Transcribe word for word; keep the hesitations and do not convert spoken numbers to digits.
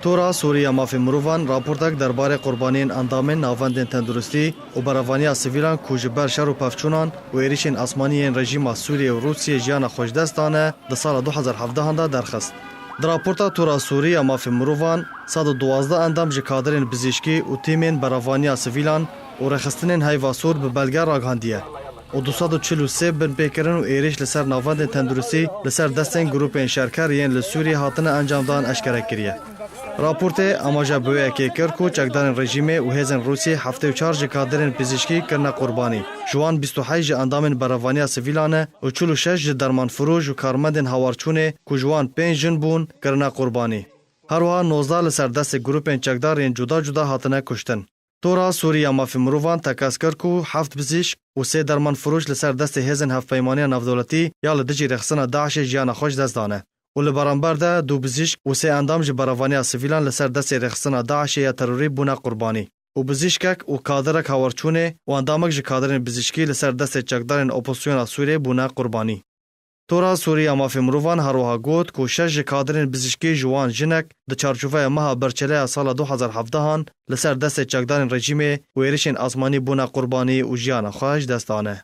Tora Sûrî ya Mafê Mirovan raportek derbarê qurbaniyên endamên navendên tenduristî û berevaniya sivîlan ku ji ber şer û pevçûnan û êrişên asmanî yên rejîma Sûriyê û Rûsiyê jiyana xwe ji dest dane di sala du hezar hevdehan de derxist. Di raporta Tora Sûrî ya Mafê Mirovan, sed û duwazdeh endam ji kadirên bizîşkî û tîmên berevaniya sivîlan û rêxistinên heyva sor bi belge ragihandiye û du sed û çil û sê binpêkirin û êrîş li ser navendên tenduristî li ser destên grûpên şerker yên li Sûriyê hatine encamdan eşkere kiriye. Raportê amaja bi wê yekê kir ku çekdarên rejîmê û hêzên Rûsiyê heftê û çar ji kadirên pizîşkî kirine qurbanî, ji wan bîst û heşt ji endamên berevaniya sivîlan e û çil û şeş ji dermanfiroş û karmendên hawarçûnê ku ji wan pênc jin bûn, kirine qurbanî. Her wiha nozdeh li ser destê grûpên çekdar yên cuda cuda hatine kuştin. Tora Sûrî ya Mafê Mirovan tekez kir ku heft bizîşk û sê dermanfiroş li ser destê hêzên Hevpeymaniya Navdewletî ya li dijî rêxistina DAIŞê jiyana xwe ji dest dane û li beramber de du bizîşk û sê endam ji berevaniya sivîlan li ser destê rêxistina DAIŞê ya terorî bûne qurbanî û bizîşkek û kadirek hawarçûnê û endamek ji kadirên bizîşkî li ser destê çekdarên opozisyona Sûriyê bûne qurbanî. Tora Sûrî ya Mafê Mirovan her wiha got ku şeş ji kadirên bizîşkî, ji wan jinek, di çarçoveya meha berçeleya sala du hezar hevdehan li ser destê çekdarên rejîmê û êrişên asmanî bûne qurbanî û jiyana xwe ji dest dane.